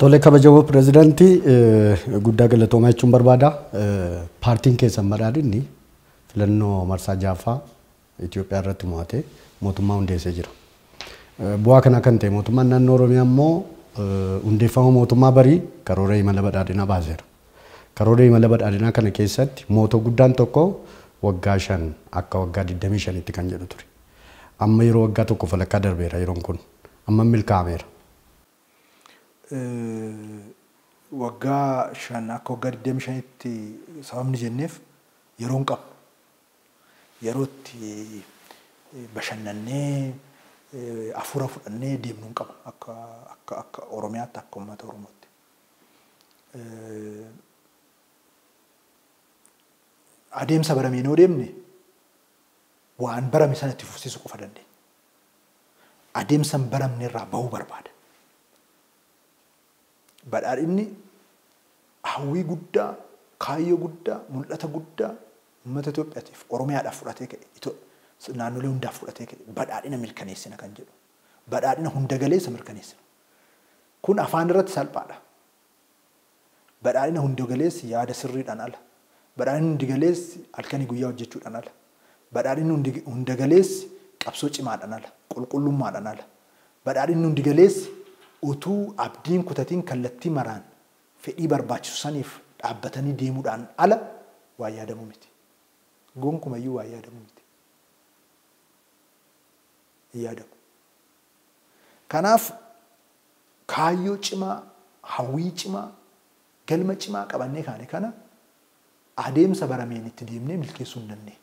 Tole kabajamoo pirezidaantii guddaa galatoomaa jechuun barbaada. Paartiin keessan badhaadhinni filannoo marsaa ja'affaa Itoophiyaa irratti mo'atee mootummaa hundeessee jira. Bu'aa kana kan ta'e mootummaan naannoo Oromiyaa immoo hundeeffama mootummaa barii karoora imala badhaadhinaa baaseera. Karoora imala badhaadhinaa kana keessatti mootoo guddaan tokko waggaa 5 akka waggaa 25tti kan jedhu ture. Amma yeroo waggaa tokko falakkaa darbeera yeroon kun. Amma milkaa'ameera. Waggaa 5 akka waggaa 25tti sababni jenneef yeroon qabnu. Yerootti bashannannee afuura fudhannee deemnu hin qabnu akka akka akka Oromiyaatti akka uummata Oromootti. Adeemsa barameen yoo deemne waan barame sana itti fufsiisuu qofa dandeenya. Adeemsa hin baramne irraa bahuu barbaada. Badhaadhinni hawwii guddaa, kaayyoo guddaa, mul'ata guddaa uummata Itoophiyaatiif Oromiyaadhaaf fudhatee ka'e, naannolee hundaaf fudhatee ka'e badhaadhina mirkaneessina kan jedhu. Badhaadhina hunda galeessa mirkaneessina. Kun afaan irratti salphaadha. Badhaadhina hunda galeessi yaada sirriidhaan ala. Badhaadhinni hundi galeessi halkanii guyyaa hojjechuudhaan ala. Badhaadhinni hunda galeessi qabsoo cimaadhaan ala. Qulqullummaadhaan ala. Badhaadhinni hundi galeessi utuu abdiin kutatiin kallattii maraan fedhii barbaachisu saniif dhaabbatanii deemuudhaan ala waa yaadamu miti. Gonkumayyuu waa yaadamu miti. Hin yaadamu. Kanaaf kaayyoo cimaa, hawwii cimaa, galma cimaa qabannee kaane kana adeemsa barameen itti deemnee milkeessuu hin dandeenye.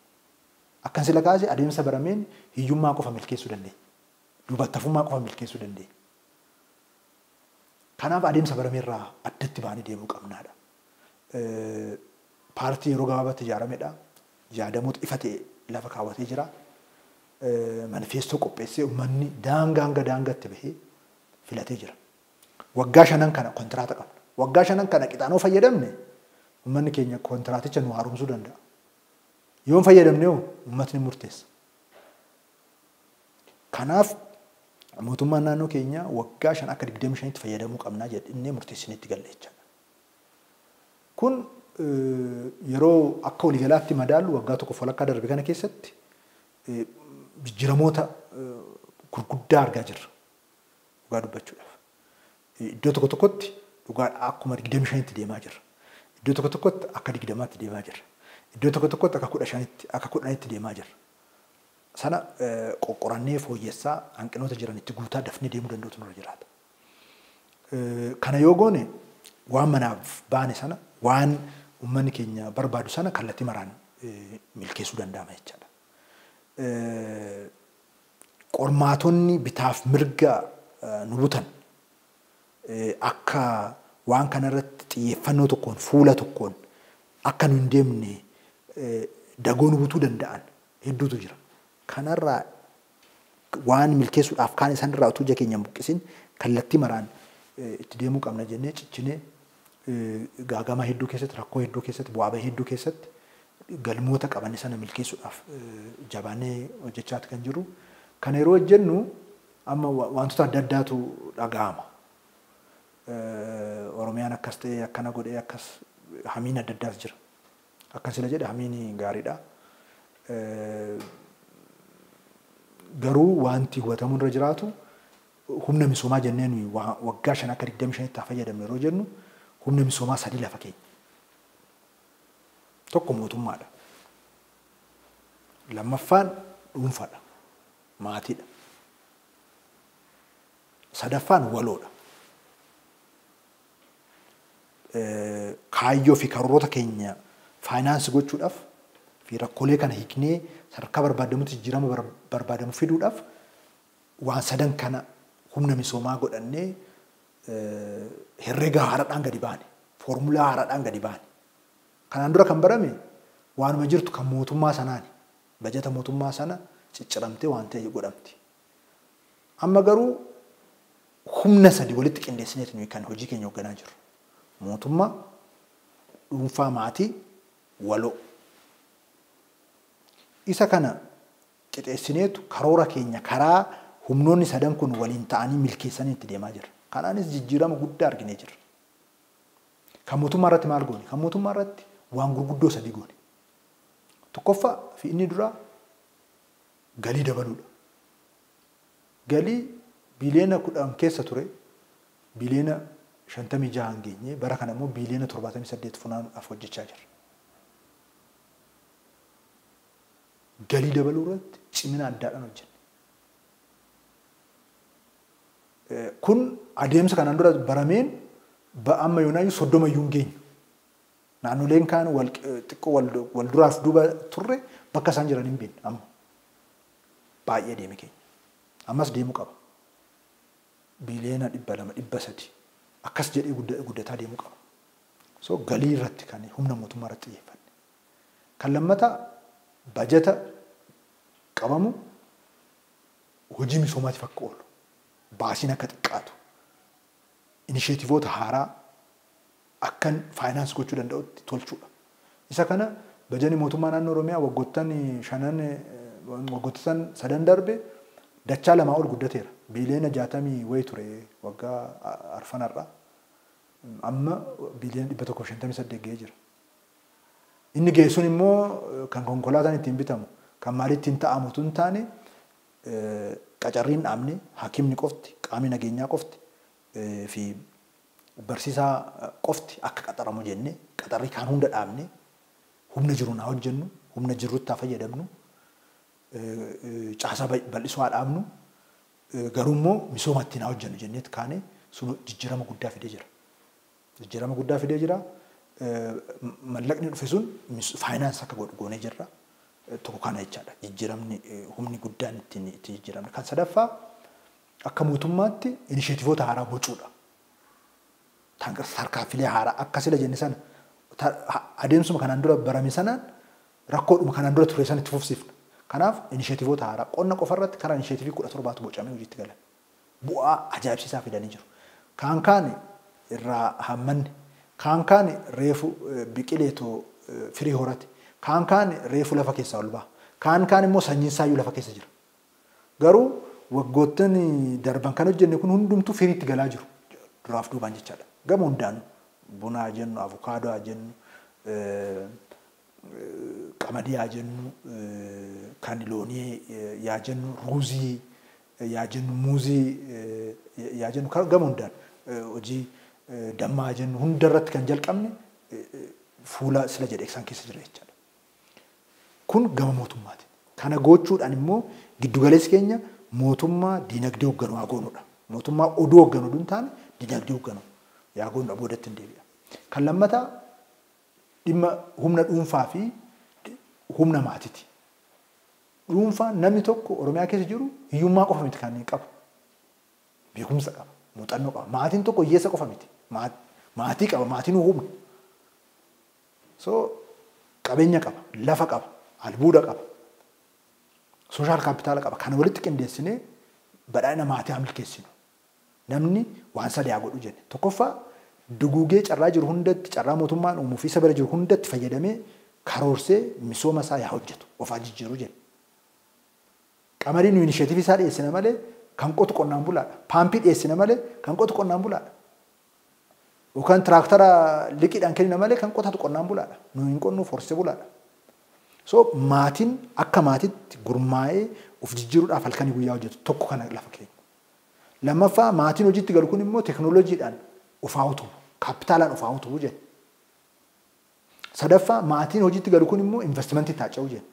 Akkan sila kaase adeemsa barameen hiyyummaa qofa milkeessuu dandeenya. Duubattafummaa qofa milkeessuu dandeenya. Kanaaf adeemsa barameerraa addatti baanee deemuu qabnaadha. Paartii yeroo gabaabaatti ijaaramedha. Yaadamoota ifa ta'e lafa kaawwatee jira. Manifeestoo qopheessee uummanni daangaa hanga daangaatti bahee filatee jira. Waggaa 5 kana kontiraata qabna. Waggaa 5 kana qixaanoo fayyadamne uummanni keenya kontiraaticha nu haaromsuu danda'a. Yoo hin fayyadamne hoo uummatni murteessa. Kanaaf mootummaan naannoo keenyaa waggaa 5 akka 25tti fayyadamuu qabnaa jedhee murteessinee itti galle jechaadha. Kun yeroo akka waliigalaatti madaallu waggaa tokko walakkaa darbe kana keessatti jijjiiramoota gurguddaa argaa jirra. Dhugaa dubbachuudhaaf. Iddoo tokko tokkotti dhugaa akkuma 25tti deemaa jirra. Iddoo tokko tokkotti akka 20tti deemaa jirra. Iddoo tokko tokkotti akka 15tti akka 10tti deemaa jirra. Sana qoqqorannee fooyyessaa hanqinoota jiran itti guutaa dafnee deemuu danda'utu nurra jiraata. Kana yoo goone waan manaaf baane sana waan uummanni keenya barbaadu sana kallattii maraan milkeessuu danda'ama jechaadha. Qormaatonni bitaaf mirga nu butan akka waan kanarratti xiyyeeffannoo tokkoon fuula tokkoon akka nu hin deemne dagoo nu butuu danda'an hedduutu jira. Kanarraa waan milkeessuudhaaf kaan isaanirraa utuu ija keenya hin buqqisin kallattii maraan itti deemuu qabna jennee ciccinee gaagama hedduu keessatti rakkoo hedduu keessatti bu'aa bahii hedduu keessatti galmoota qabanne sana milkeessuudhaaf jabaannee hojjechaati kan jiru. Kana yeroo hojjennu amma wantoota adda addaatu dhaga'ama. Oromiyaan akkas ta'e akkana godhee akkas hamiin adda addaas jira. Akkan sila jedhe hamiin gaariidha. Garuu wanti hubatamuu irra jiraatu humna misoomaa jennee nuyi waggaa 5 akka 25tti haa fayyadamnu yeroo jennu humna misoomaa 3 lafa keenya. Tokko mootummaadha. Lammaffaan dhuunfaadha. Maatiidha. Sadaffaan waloodha. Kaayyoo fi karoorota keenya faayinaansi gochuudhaaf fi rakkoolee kana hiiknee sadarkaa barbaadamutti jijjiirama barbaadamu fiduudhaaf waan sadan kana humna misoomaa godhannee herreega haaraadhaan gadi baane, foormulaa haaraadhaan gadi baane. Kanaan dura kan barame waanuma jirtu kan mootummaa sanaani. Bajata mootummaa sana cicciramtee waan ta'e godhamti. Amma garuu humna 3 walitti qindeessineeti nuyi kan hojii keenya hoogganaa jirru. Mootummaa, dhuunfaa, maatii, waloo. Isa kana qixeessineetu karoora keenya karaa humnoonni sadan kun waliin ta'anii milkeessanii itti deemaa jirra. Kanaanis jijjiirama guddaa arginee jirra. Kan mootummaa irratti maal goone? Kan mootummaa irratti waan gurguddoo sadii goone. Tokkoffaa fi inni duraa galii dabaluudha. Galii biliyoona 10 keessa ture biliyoona 56 geenye bara kana immoo biliyoona 78 funaanuudhaaf hojjechaa jirra. Galii dabaluu irratti cimina addaadhaan hojjenne. Kun adeemsa kanaan dura barameen amma yoonaayyuu 30 iyyuu hin geenyu. Naannoleen kaan xiqqoo wal duraaf duuba turre bakka isaan jiran hin beeknu amma. Baay'ee deeme keenya. Ammas deemuu qaba. Biliyoona 200 300 akkas jedhee guddataa deemuu qaba. So galii irratti kan humna mootummaa irratti xiyyeeffanne. Kan lammataa bajata qabamu hojii misoomaatiif akka oolu, baasiin akka xiqqaatu, inisheetivoota haaraa akkan faayinaans gochuu danda'utti tolchuudha. Isa kana bajanni mootummaa naannoo Oromiyaa waggoottan shanan waggoottan sadan darbe dachaa 2 ol guddateera. Biliyoona 60 wayii ture waggaa arfanarraa. Amma biliyoona 158 ga'ee jira. Inni ga'e sun immoo kan konkolaataan ittiin bitamu, kan maal ittiin ta'amu utuu hin taane qacarriin dhaabne, hakiimni qofti, qaamni nageenyaa qofti fi barsiisaa qofti akka qaxaramu jenne qaxarrii kaan hunda dhaabne humna jiruun haa hojjennu, humna jirrutti haa fayyadamnu, caasaa bal'isuu haa dhaabnu, garuu immoo misooma ittiin haa hojjennu jenneet kaane sun jijjiirama guddaa fidee jira. Jijjiirama guddaa fidee jira. Mallaqni dhufe sun faayinaans akka godhu goonee jirra. Tokko kana jechaadha. Jijjiiramni humni guddaan ittiin jijjiiramne. Kan sadaffaa akka mootummaatti inisheetivoota haaraa bocuudha. Tarkaanfilee haaraa akka sila jenne sana adeemsuma kanaan dura barame sanaan rakkoodhuma kanaan dura ture sana itti fufsiifna. Kanaaf inisheetivoota haaraa qonna qofa irratti karaa inisheetivii 17 bocamee hojiitti galan. Bu'aa ajaa'ibsiisaa fidanii jiru. Kaan kaan irraa hammanne, kaan kaan reefu biqileetoo firii horate, kaan kaan reefu lafa keessaa ol ba'a, kaan kaan immoo sanyiin isaayyuu lafa keessa jira. Garuu waggoottan darban kan hojjenne kun hundumtuu firiitti galaa jiru. Duraaf duubaan jechaadha. Gama hundaanuu buna haa jennu, avukaadoo haa jennu, qamadii haa jennu, kan loonii yaa jennu, ruuzii yaa jennu, muuzii yaa jennu, gama hundaan hojii dammaa haa jennu hunda irratti kan jalqabne fuula sila jedhe isaan keessa jira jechaadha. Kun gama mootummaati. Kana gochuudhaan immoo giddugaleessi keenya mootummaa diinagdee hoogganuu haa goonudha. Mootummaa oduu hoogganuu hin taane diinagdee hoogganuu yaa goonudha boodatti hin deebi'a. Kan lammataa dhimma humna dhuunfaa fi humna maatiiti. Dhuunfaan namni tokko Oromiyaa keessa jiru hiyyummaa qofa miti kan inni qabu. Beekumsa qaba, muuxannoo qaba. Maatiin tokko hiyyeessa qofa miti. Maatii qaba, maatiin humna. So qabeenya qaba, lafa qaba, albuuda qaba, sooshaal kaapitaala qaba. Kana walitti qindeessinee badhaadhina maatii haa milkeessinu. Namni waan sadii haa godhu jenne. Tokkoffaa duguugee carraa jiru hundatti, carraa mootummaan uumuu fi isa bira jiru hundatti fayyadamee karoorsee misooma isaa yaa hojjetu, ofaa jijjiiru jenne. Qamadiin nu inisheetivii isaa dhiyeessina malee kan qotu qonnaan bulaadha. Paampii dhiyeessina malee kan qotu qonnaan bulaadha. Yookaan tiraaktara liqiidhaan kennina malee kan qotatu qonnaan bulaadha. Nu hin qonnu horsee bulaadha. So maatiin akka maatiitti gurmaa'ee of jijjiiruudhaaf halkanii guyyaa hojjetu tokko kana lafa keenya. Lammaffaa maatiin hojiitti galu kun immoo teekinooloojiidhaan of haa utubu, kaapitaalaan of haa utubu jenna. Sadaffaa maatiin hojiitti galu kun immoo investimentii taaca'u jenna.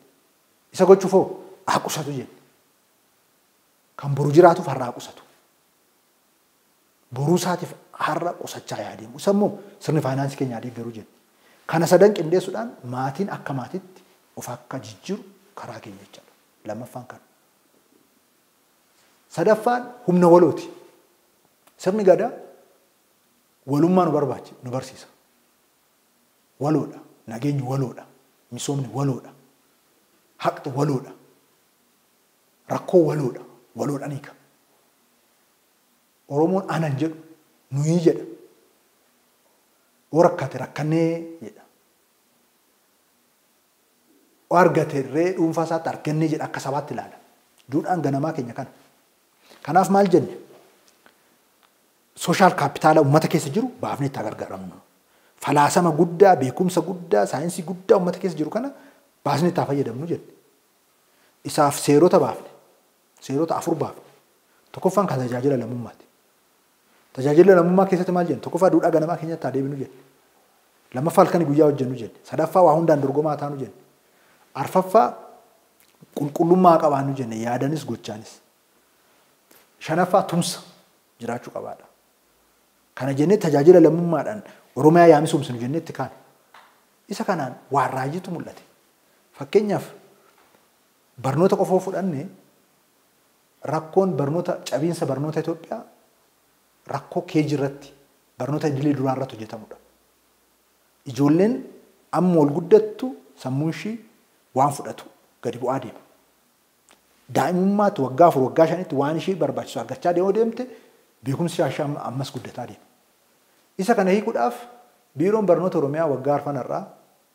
Isa gochuuf hoo haa qusatu jenna. Kan boru jiraatuuf har'a haa qusatu. Boruu isaatiif har'a qusachaa yaa deemu. Isa immoo sirni faayinaansii keenya deeggaruu jenna. Kana sadan qindeessuudhaan maatiin akka maatiitti of akka jijjiiru karaa keenya jechaadha. Lammaffaan kana. Sadaffaan humna walooti. Sirni gadaa walummaa nu barbaachisa, nu barsiisa. Waloodha, nageenyi waloodha, misoomni waloodha, haqni waloodha, rakkoo waloodha, waloodhaan hiika. Oromoon anan jedhu nuyi jedha. Yoo rakkate rakkannee jedha. Yoo argate irree dhuunfaa isaatti argannee jedha akka sabaatti ilaala. Duudhaan ganamaa keenya kana. Kanaaf maal jenne? Social capital uummata keessa jiru baafnee itti gargaaramnu. Falaasama guddaa, beekumsa guddaa, saayinsii guddaa uummata keessa jiru kana baasnee itti fayyadamnu jenne. Isaaf seerota baafne. Seerota 4 baafne. Tokkoffaan kan tajaajila lammummaati. Tajaajila lammummaa keessatti maal jenna? Tokkoffaa duudhaa ganamaa keenyatti haa deebinu jenne. Lammaffaa halkanii guyyaa hojjennu jenne. Sadaffaa waa hundaan dorgomaa taanu jenne. Arfaffaa qulqullummaa qabaannu jenne yaadanis gochaanis. Shanaffaa tumsa jiraachuu qabaadha. Kana jennee tajaajila lammummaadhaan Oromiyaa yaamisuumsinu jennee itti kaane. Isa kanaan waan raajiitu mul'ate. Fakkeenyaaf barnoota qofoo fudhannee rakkoon barnoota cabiinsa barnoota Itoophiyaa rakkoo keejii irratti barnoota idilee duraa irratti hojjetamudha. Ijoolleen amma ol guddattu sammuun ishii waan fudhatu gadi bu'aa deema. Daa'imummaatti waggaa 4 waggaa 5tti waan ishii barbaachisu argachaa deemoo deemte beekumsi ishee ammas guddataa deema. Isa kana hiikuudhaaf biiroon barnoota Oromiyaa waggaa 4 irraa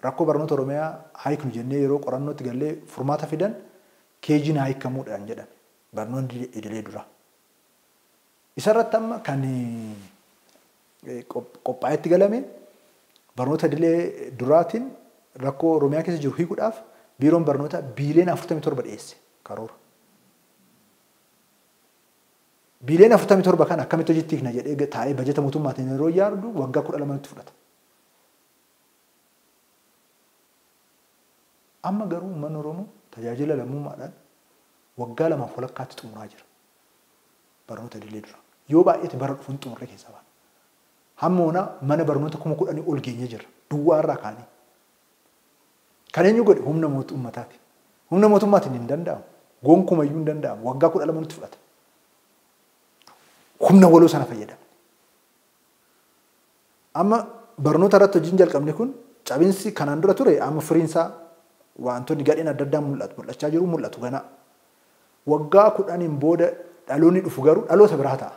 rakkoo barnoota Oromiyaa hiiknu jennee yeroo qorannootti gallee furmaata fidan keejiin hiikamuudhaan jedhame. Barnoonni idilee duraa. Isarratti amma kan qophaa'etti galame barnoota idilee duraatiin rakkoo Oromiyaa keessa jiru hiikuudhaaf biiroon barnoota biiliyoona 47 dhiyeesse karoora. Biiliyoona 47 kan akkamitti hojiitti hiikna jedhee taa'ee bajeta mootummaatiin yeroo yaadu waggaa 12tti fudhata. Amma garuu uummanni Oromoo tajaajila lammummaadhaan waggaa 2 walakkaatti xumuraa jira. Barnoota idilee dura. Yoo baay'ate bara dhufuun xumurree keessaa baana. Hamma onaa mana barnoota 10,000 ol geenye jira. Duwwaa irraa kaanee. Kan eenyu godhe humna mootummataati. Humna mootummaatiin hin danda'amu. Gonkumayyuu hin danda'amu. Waggaa 12tti fudhata. Humna waloo sana fayyadamne. Amma barnoota irratti hojiin jalqabne kun cabinsi kanaan dura ture amma firiinsaa wantoonni gadheen adda addaa mul'achaa jiru mul'atu ganaa. Waggaa 10 booda dhaloonni dhufu garuu dhaloota biraa ta'a.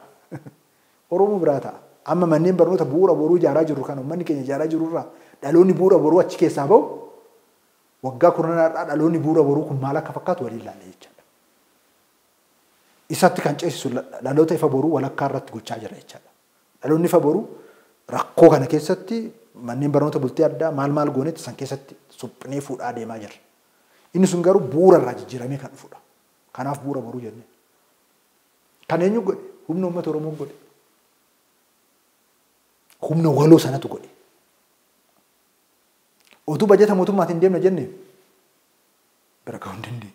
Oromoo biraa ta'a. Amma manneen barnoota bu'uura boruu ijaaraa jirru kana uummanni keenya ijaaraa jiru irraa dhaloonni bu'uura boruu achi keessaa bahu waggaa 10 irraa dhaloonni bu'uura boruu kun maal akka fakkaatu waliin ilaalla jechaadha. Isatti kan ceesisu dhaloota ifa boruu walakkaa irratti gochaa jira jechaadha. Dhaloonni ifa boruu rakkoo kana keessatti manneen barnoota bultii addaa maal maal goonetti san keessatti suphinee fuudhaa deemaa jirra. Inni sun garuu bu'uura irraa jijjiiramee kan dhufudha. Kanaaf bu'uura boruu jennee. Kan eenyu godhe? Humna uummata Oromoo godhe. Humna waloo sanatu godhe. Otuu bajeta mootummaatiin deemna jennee bira gahuu hin dandeenye.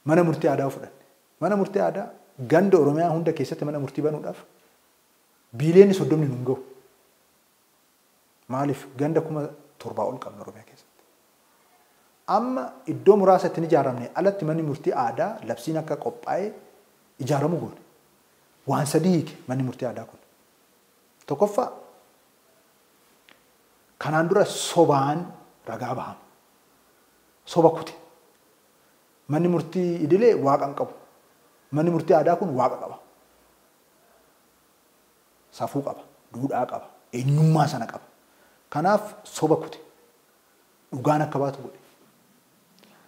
Mana murtii aadaa fudhanne. Mana murtii aadaa ganda Oromiyaa hunda keessatti mana murtii banuudhaaf biiliyoonni 30 nu hin gahu. Maaliif ganda 7,000 ol qabna Oromiyaa keessatti. Amma iddoo muraasatti hin ijaaramne alatti manni murtii aadaa labsiin akka qophaa'ee ijaaramu goone. Waan 3 hiike manni murtii aadaa kun. Tokkoffaa kanaan dura sobaan ragaa bahama. Soba kute. Manni murtii idilee waaqa hin qabu. Manni murtii aadaa kun waaqa qaba. Safuu qaba, duudhaa qaba, eenyummaa sana qaba. Kanaaf soba kute. Dhugaan akka baatu godhe.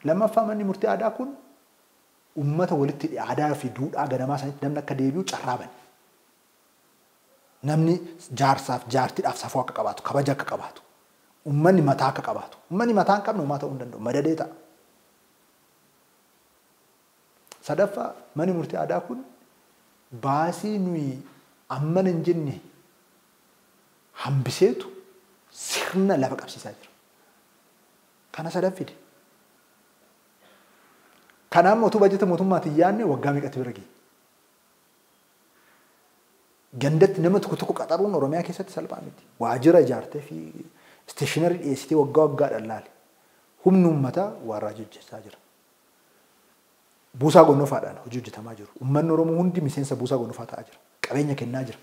Lammaffaa manni murtii aadaa kun uummata walitti aadaa fi duudhaa ganamaa sanitti namni akka deebi'u carraa bane. Namni jaarsaaf jaartiidhaaf safuu akka qabaatu, kabaja akka qabaatu, uummanni mataa akka qabaatu. Uummanni mataa hin qabne uumaa ta'uu hin danda'u, madadee ta'a. Sadaffaa manni murtii aadaa kun baasii nuyi ammana hin jenne hambiseetu sirna lafa qabsiisaa jira. Kana sadan fide. Kanaaf mootuu bajeta mootummaatiin yaadne waggaa meeqatti bira geenye? Gandatti nama tokko tokko qaxaruun Oromiyaa keessatti salphaa miti. Waajjira ijaartee fi isteeshinarii dhiyeessitee waggaa waggaadhaan laale. Humni uummataa waan raajii hojjechaa jira. Buusaa gonnofaadhaan hojii hojjetamaa jiru. Uummanni Oromoo hundi miseensa buusaa gonnofaa ta'aa jira. Qabeenya kennaa jira.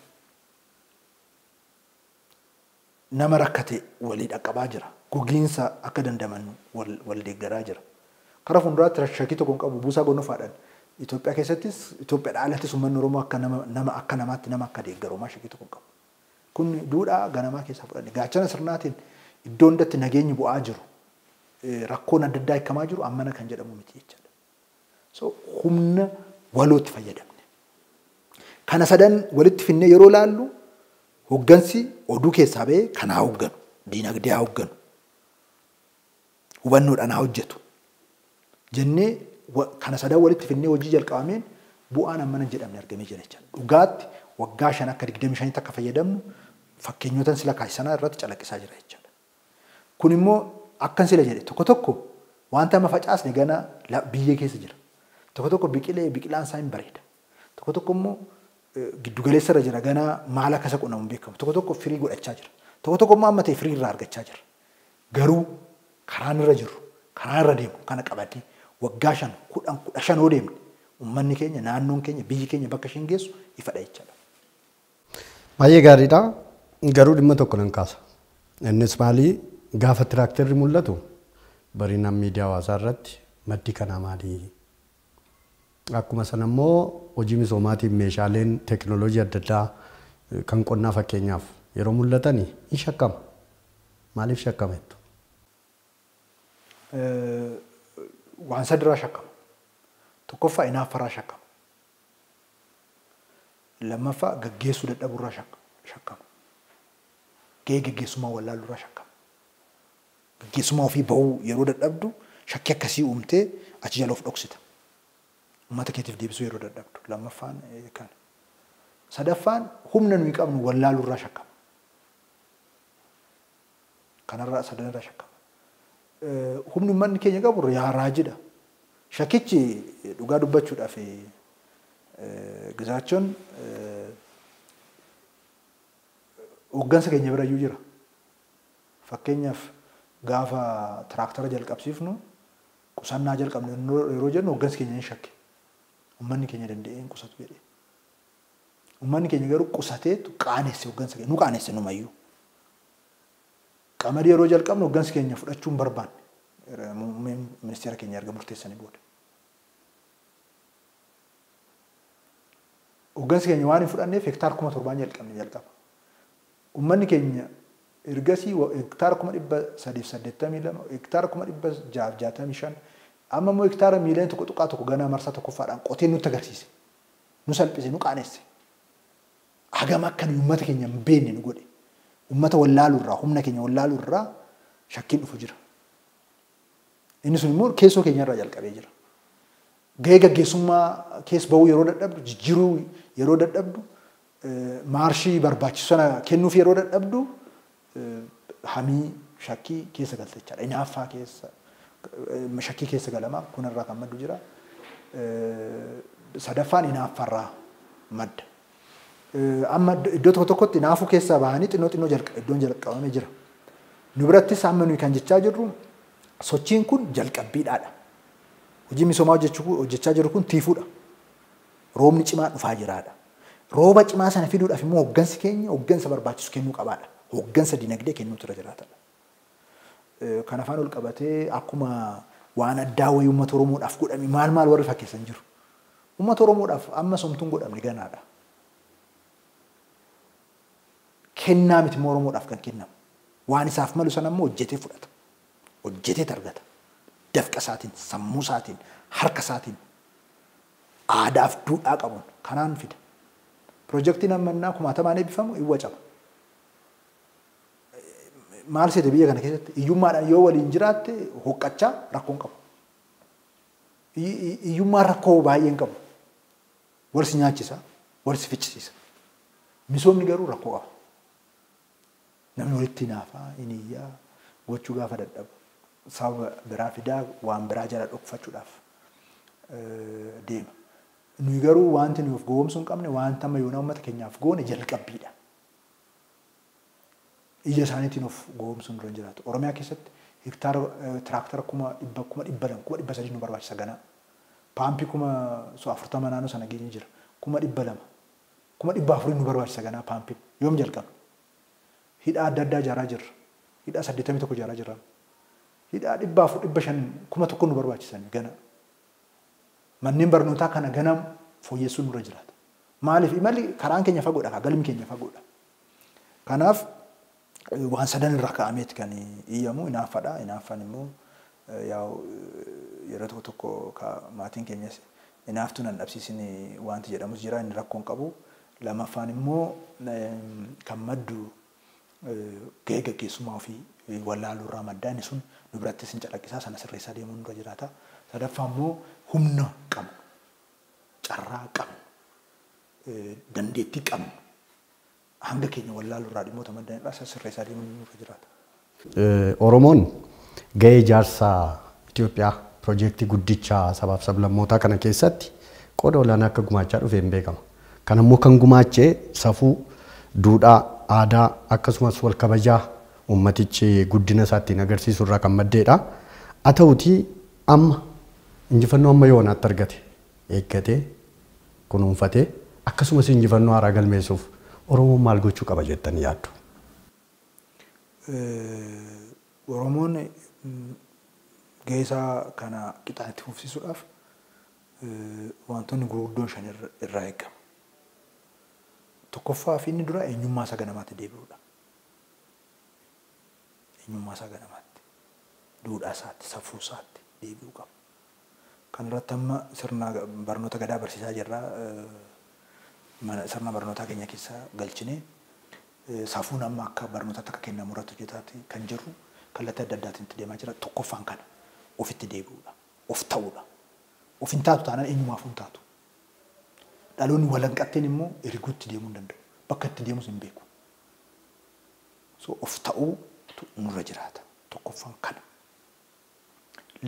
Nama rakkate walii dhaqqabaa jira. Gogiinsa akka dandaman wal deeggaraa jira. Karaa fuulduraatti shakkii tokko hin qabu buusaa gonnofaadhaan Itoophiyaa keessattis Itoophiyaa alattis uummanni Oromoo akka nama akka namaatti nama akka deeggaru homaa shakkii tokko hin qabu. Kun duudhaa ganamaa keessaa fudhanne. Gaachana sirnaatiin iddoo hundatti nageenyi bu'aa jiru. Rakkoon adda addaa hiikamaa jiru ammana kan jedhamu miti jechaadha. So humna walootti fayyadamne. Kana sadan walitti finnee yeroo laallu hoggansi oduu keessaa ba'ee kan haa hogganu, diinagdee haa hogganu, hubannoodhaan haa hojjetu jennee kana sadan walitti finnee hojii jalqabameen bu'aan hammana hin jedhamne argamee jira jechuudha. Dhugaatti waggaa 5 akka 25 akka fayyadamnu fakkeenyotan sila kaasisanaa irratti calaqqisaa jira jechuudha. Kun immoo akkan sila jedhe tokko tokko wanta amma facaasne gana biyyee keessa jira. Tokko tokko biqilee biqilaan isaa hin bareeda. Tokko tokko immoo giddugaleessa irra jira gana maal akka isa quunnamu hin beekamu. Tokko tokko firii godhachaa jira. Tokko tokko immoo amma ta'e firii irraa argachaa jira. Garuu karaan irra jirru, karaan irra deemu kana qabatee waggaa 5, 10, 15 yoo deemne uummanni keenya, naannoon keenya, biyyi keenya bakka isheen geessu ifadha jechaadha. Baay'ee gaariidha. Garuu dhimma tokko nan kaasa. Innis maali? Gaafa tiraaktarri mul'atu barinaan miidiyaa hawaasaa irratti maddi kanaa maali? Akkuma sana immoo hojii misoomaatiin meeshaaleen teekinooloojii adda addaa kan qonnaa fakkeenyaaf yeroo mul'atan hin shakkama. Maaliif shakkama jettu? Waan sadiirraa shakkama. Tokkoffaa inaaffarraa shakkama. Lammaffaa gaggeessuu dadhabuurraa shakkama. Gahee gaggeessummaa wallaaluurraa shakkama. Gaggeessummaa ofii bahuu yeroo dadhabdu shakkii akkasii uumtee achi jala of dhoksita. Uummata keetiif deebisuu yeroo dadhabdu. Lammaffaan kana. Sadaffaan humna nuyi qabnu wallaaluurraa shakkama. Kanarraa sadanirraa shakkama. Humni uummanni keenya qabu raajidha. Shakkichi dhugaa dubbachuudhaaf Gizaachoon hoggansa keenya birayyuu jira. Fakkeenyaaf gaafa tiraaktara jalqabsiifnu qusannaa jalqabne yeroo jennu hoggansi keenya hin shakke. Uummanni keenya danda'ee hin qusatu jedhee. Uummanni keenya garuu qusateetu qaanesse hoggansa keenya. Nu qaanesse numayyuu. Qamadii yeroo jalqabnu hoggansi keenya fudhachuu hin barbaanne. Muummeen ministeera keenya erga murteessanii booda. Hoggansi keenya waan hin fudhanneef hektaara 7,000 jalqabne jalqaba. Uummanni keenya ergasii hektaara 382, hektaara 665, amma immoo hektaara miiliyoona 1.1 ganaa marsaa tokkoffaadhaan qotee nutti agarsiise. Nu salphise, nu qaanesse. Hagam akka nuyi uummata keenya hin beekne nu godhe. Uummata wallaaluurraa, humna keenya wallaaluurraa shakkiin dhufu jira. Inni sun immoo keessoo keenyarraa jalqabee jira. Gahee gaggeessummaa keessa bahuu yeroo dadhabdu, jijjiiruu yeroo dadhabdu, maarshii barbaachisu sana kennuuf yeroo dadhabdu hamii shakkii keessa galta jechaadha. Inaaffaa keessa, shakkii keessa galama kunirraa kan maddu jira. Sadaffaan inaaffarraa madda. Amma iddoo tokko tokkotti inaafuu keessaa bahanii xinnoo xinnoo iddoon jalqabamee jira. Nu birattis amma nuyi kan jechaa jirru sochiin kun jalqabbiidhaadha. Hojii misoomaa hojjechaa jiru kun tiifuudha. Roobni cimaa dhufaa jiraadha. Rooba cimaa sana fiduudhaaf immoo hoggansi keenya hoggansa barbaachisu kennuu qabaadha. Hoggansa dinagdee kennuutu irra jiraatadha. Kan afaan ol qabatee akkuma waan addaa wayii uummata Oromoodhaaf godhame maal maal warri fakkeessan jiru. Uummata Oromoodhaaf amma somtuun godhamne ganaadha. Kennaa miti immoo Oromoodhaaf kan kennamu. Waan isaaf malu sana immoo hojjetee fudhata. Hojjetee argata. Dafqa isaatiin, sammuu isaatiin, harka isaatiin, aadaaf duudhaa qabuun kanaan fida. Pirojektiin ammannaa kumaatamaan eebbifamu hin wacama. Maal seete biyya kana keessatti hiyyummaadhaan yoo waliin jiraatte hoqqachaa rakkoon qabu. Hiyyummaan rakkoo baay'ee hin qabu. Wal si nyaachisa, wal si fichisiisa. Misoomni garuu rakkoo qaba. Namni walitti hinaafaa, hin iyyaa, gochuu gaafa dadhabu. Sababa biraa fidaa waan biraa jala dhokfachuudhaaf deema. Nuyi garuu wanti nuyi of gowwoomsuu hin qabne wanta amma yoona uummata keenyaaf goone jalqabbiidha. Ija isaaniitiin of gowwoomsuun dura hin jiraatu. Oromiyaa keessatti hektaara tiraaktara 100,000, 200,000, 300,000 nu barbaachisa ganaa. Paampii 40,000 naannoo sana geenye jira. 200,000, 400,000 nu barbaachisa ganaa paampiin. Yoom jalqabna? Hidhaa adda addaa ijaaraa jirra. Hidhaa 81 ijaaraa jirra. Hidhaa 400, 500, 1000 nu barbaachisan ganaa. Manneen barnootaa kana ganam fooyyessuun nurra jiraata. Maaliif imalli karaan keenya fagoodha, galmi keenya fagoodha. Kanaaf waan sadan irraa ka'ameeti kan iyyamu inaaffadha. Inaaffaan immoo yeroo tokko tokko maatiin keenyas inaaftuu nan dhabsiisin wanti jedhamus jira inni rakkoon qabu. Lammaffaan immoo kan maddu gahee gaggeessummaa ofii wallaaluu irraa maddaa inni sun nu birattis hin calaqqisaa sana sirreessaa deemuun nurra jiraata. Sadaffaa immoo humna qabnu, carraa qabnu, dandeettii qabnu hanga keenya wallaaluu irraa dhimmoota maddan irraa sirreessaa deemuun nurra jiraata. Oromoon gahee ijaarsa Itoophiyaa piroojeektii guddicha sabaaf sablammootaa kana keessatti qooda olaanaa akka gumaachaa dhufe hin beekama. Kan ammoo kan gumaachee safuu, duudhaa, aadaa akkasumas wal kabajaa uummatichi guddina isaattiin agarsiisu irraa kan maddeedha. Haa ta'utii amma injifannoo amma yoonaatti argate eeggatee kunuunfatee akkasumas injifannoo haaraa galmeessuuf Oromoon maal gochuu qaba jettanii yaaddu? Oromoon gahee isaa kana qixaan itti fufsiisuudhaaf wantoonni gurguddoon shan irraa eegamu. Tokkoffaa fi inni dura eenyummaa isaa ganamaatti deebi'uudha. Eenyummaa isaa ganamaatti, duudhaa isaatti, safuu isaatti deebi'uu qaba. Kan irratti amma sirna barnoota gadaa barsiisaa jirra. Sirna barnootaa keenya keessa galchinee safuun amma akka barnootaatti akka kennamu irratti hojjetaatti kan jirru kallattii adda addaatiin itti deemaa jira. Tokkoffaan kana ofitti deebi'uudha. Of ta'uudha. Of hin taatu taanaan eenyumaaf hin taatu. Dhaloonni walanqatteen immoo erguutti deemuu hin danda'u. Bakka itti deemus hin beeku. So of ta'uutu nurra jiraata. Tokkoffaan kana.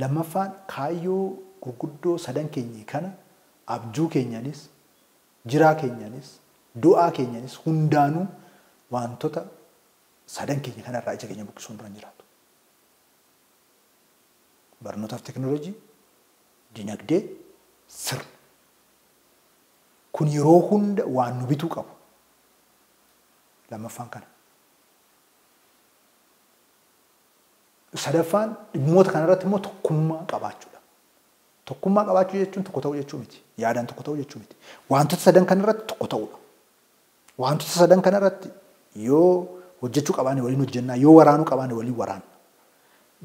Lammaffaan kaayyoo gurguddoo sadan keenya kana abjuu keenyanis, jiraa keenyanis, du'aa keenyanis hundaanuu wantoota sadan keenya kanarraa ija keenya buqqisuun nurra hin jiraatu. Barnootaaf teekinooloojii, dinagdee, sirna. Kun yeroo hunda waan nu bituu qabu. Lammaffaan kana. Sadaffaan dhimmoota kanarratti immoo tokkummaa qabaachuudha. Tokkummaa qabaachuu jechuun tokko ta'uu jechuu miti. Yaadaan tokko ta'uu jechuu miti. Wantoota sadan kanarratti tokko ta'uudha. Wantoota sadan kanarratti yoo hojjechuu qabaanne waliin hojjennaa, yoo waraanuu qabaanne waliin waraanna.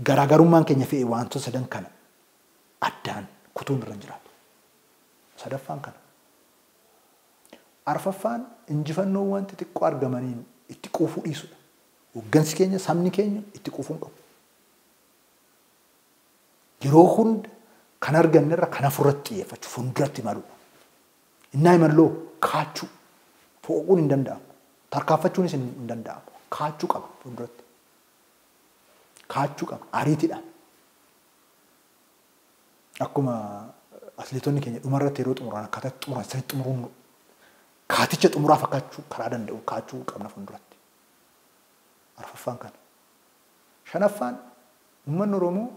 Garaagarummaan keenya fe'e wantoota sadan kana addaan kutuun irra hin jiraatu. Sadaffaan kana. Arfaffaan injifannoowwan xixiqqoo argamaniin itti quufuu dhiisudha. Hoggansi keenya, sabni keenya itti quufuu hin qabu. Yeroo hunda kan arganne irra kan hafuurratti xiyyeeffachuu, fuulduratti imaluudha. Innaa imalloo kaachuu, fooquun hin danda'amu. Tarkaanfachuunis hin danda'amu. Kaachuu qaba fuulduratti. Kaachuu qaba ariitiidhaan. Akkuma atleetonni keenya dhumarratti yeroo xumuran akkaataa itti xumuran sirriitti xumuruun kaaticha xumuraa fakkaachuu karaa danda'u kaachuu qabna fuulduratti. Arfaffaan kana. Shanaffaan uummanni Oromoo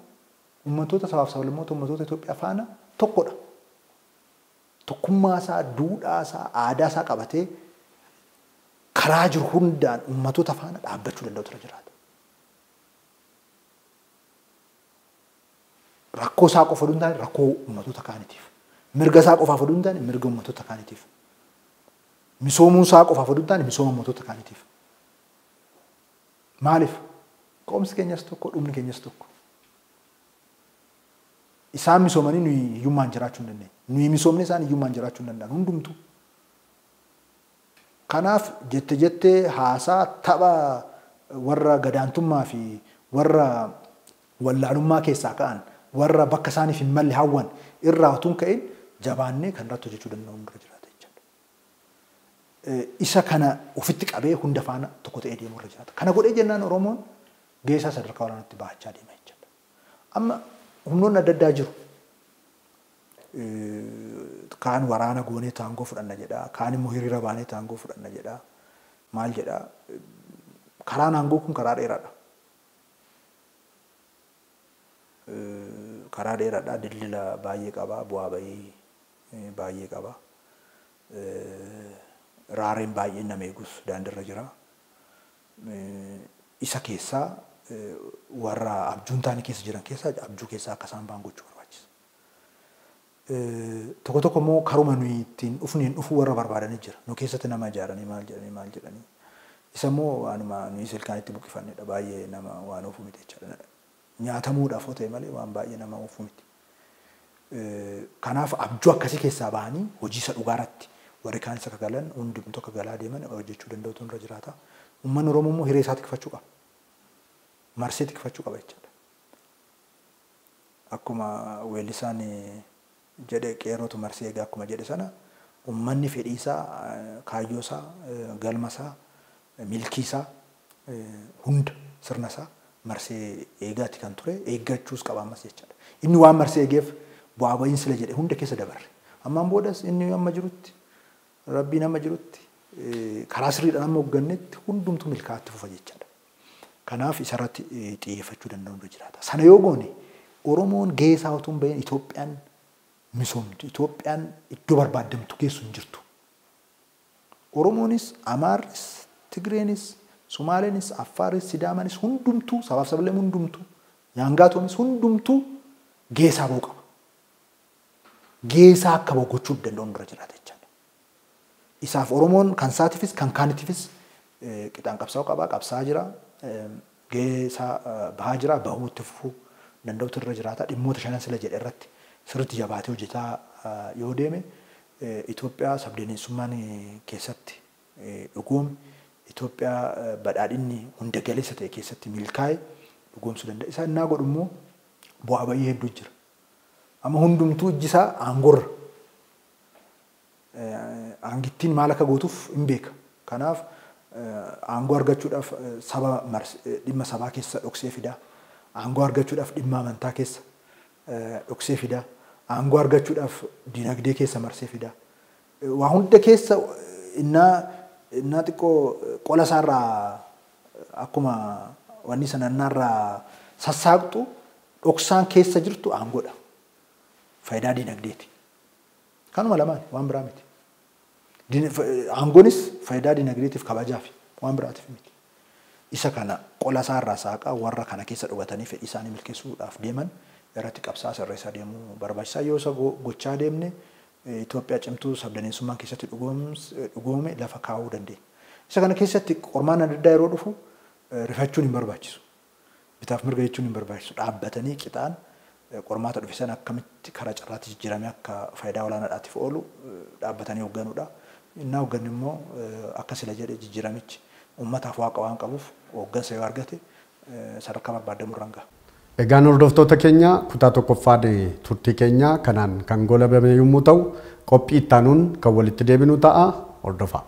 uummattoota sabaaf sablammoota uummattoota Itoophiyaa faana tokkodha. Tokkummaa isaa, duudhaa isaa, aadaa isaa qabatee karaa jiru hundaan uummattoota faana dhaabbachuu danda'u tura jiraata. Rakkoo isaa qofa oduu hin taane rakkoo uummattoota kaaniitiif. Mirga isaa qofaaf oduu hin taane mirga uummattoota kaaniitiif. Misoomuu isaa qofaaf oduu hin taane misooma uummattoota kaaniitiif. Maaliif? Qoomsi keenyas tokko, dhumni keenyas tokko. Isaan misoomanii nuyi hiyyummaan jiraachuu hin dandeenye. Nuyi misoomne isaan hiyyummaan jiraachuu hin danda'an hundumtuu. Kanaaf jette jettee haasaa tapha warra gadaantummaa fi warra wallaalummaa keessaa ka'an warra bakka isaaniif hin malle hawwan irraa utuu hin ka'in jabaannee kan irratti hojjechuu danda'u nurra jiraata jechuudha. Isa kana ofitti qabee hunda faana tokko ta'ee deemuu irra jiraata. Kana godhee jennaan Oromoon gahee isaa sadarkaa olaanaatti bahachaa deema jechuudha. Amma humnoonni adda addaa jiru. Kaan waraana goonee taangoo fudhanna jedha. Kaan immoo hiriira baanee taangoo fudhanna jedha. Maal jedha? Karaan aangoo kun karaa dheeraadha. Karaa dheeraadha. Dildila baay'ee qaba. Bu'aa bahii baay'ee qaba. Raareen baay'een nama eegus daandiirra jira. Isa keessaa warra abjuun taane keessa jiran keessaa abjuu keessaa akka isaan ba'an gochuu barbaachisa. Tokko tokko immoo karuma nuyi ittiin dhufneen dhufuu warra barbaadanii jira. Nu keessatti nama ijaaranii maal jedhanii maal jedhanii. Isa immoo waanuma nuyi silkaan itti buqqifannedha. Baay'ee nama waan ofu miti jechaadha. Nyaatamuudhaaf yoo ta'e malee waan baay'ee nama ofu miti. Kanaaf abjuu akkasii keessaa bahanii hojii isa dhugaarratti Warri kaanis akka galan hundumtuu akka galaa deeman hojjechuu danda'utu irra jiraata. Uummanni Oromoo immoo hiree isaa tikfachuu qaba. Marsee tikfachuu qaba jechaadha. Akkuma weellisaan jedhe qeerrootu marsee egaa akkuma jedhe sana uummanni fedhii isaa, kaayyoo isaa, galma isaa, milkii isaa hunda sirna isaa marsee eegaati kan ture eeggachuus qaba ammas jechaadha. Inni waan marsee eegeef bu'aa ba'iinsi sila jedhe hunda keessa dabarre. Ammaan boodas inni amma jirutti Rabbiin amma jirutti karaa sirriidhaan amma hooggannetti hundumtuu milkaa'aatti fufa jechaadha. Kanaaf isarratti xiyyeeffachuu danda'u irra jiraata. Sana yoo goone Oromoon gahee isaa otoo hin bahin Itoophiyaan misoomtu, Itoophiyaan iddoo barbaaddamtu geessu hin jirtu. Oromoonis, Amaarris, Tigreenis, Sumaaleenis, Affaaris, Sidaamanis hundumtuu sabaaf sablamni hundumtuu Nyaangaatoonis hundumtuu gahee isaa bahuu qaba. Gahee isaa akka bahu gochuu danda'u irra jiraata jechaadha. Isaaf Oromoon kan isaatiifis kan kaaniitiifis qixaan qabsaa'uu qaba, qabsaa'aa jira, gahee isaa bahaa jira, bahuu itti fufuu danda'utu irra jiraata. Dhimmoota shanan sila jedhe irratti sirriitti jabaatee hojjetaa yoo deeme Itoophiyaa sabdaneessummaan keessatti dhugoome, Itoophiyaa badhaadhinni hunda galeessa ta'e keessatti milkaa'e dhugoomsuu danda'a. Isa innaa godhu immoo bu'aa ba'ii hedduu jira. Amma hundumtuu ijji isaa aangorra. Aangittiin maal akka gootuuf hin beeka. Kanaaf aangoo argachuudhaaf saba dhimma sabaa keessa dhoksee fidaa. Aangoo argachuudhaaf dhimma amantaa keessa dhoksee fidaa. Aangoo argachuudhaaf dinagdee keessa marsee fidaa. Waa hunda keessa innaa xiqqoo qola isaarraa akkuma wanni sana innaarraa sassaaqxu dhoksaan keessa jirtu aangoodha. Faayidaa dinagdeeti. Kanuma lamaan waan biraa miti. Aangoonis faayidaa dinagdeetiif kabajaaf waan biraatiif miti. Isa kana qola isaarraa saaqaa warra kana keessa dhugatanii fedhii isaanii milkeessuudhaaf deeman irratti qabsaa sirreessaa deemuu barbaachisaa. Yoo isa gochaa deemne Itoophiyaa cimtuu sabdaneessummaan keessatti dhugoome lafa kaa'uu dandeenya. Isa kana keessatti qormaan adda addaa yeroo dhufu rifachuun hin barbaachisu. Bitaaf mirga jechuun hin barbaachisu. Dhaabbatanii qixaan qormaata dhufe sana akkamitti karaa carraatti jijjiiramee akka faayidaa olaanaadhaatiif oolu dhaabbatanii hoogganuudha. Innaa hoogganni immoo akka sila jedhe jijjiiramichi uummataaf waaqa waan qabuuf hooggansa yoo argate sadarkaa barbaadamu irraan gaha. Egaan hordoftoota keenya kutaa tokkoffaa turtii keenya kanaan kan golabame yommuu ta'u qophii itti aanuun kan walitti deebinu ta'a hordofaa.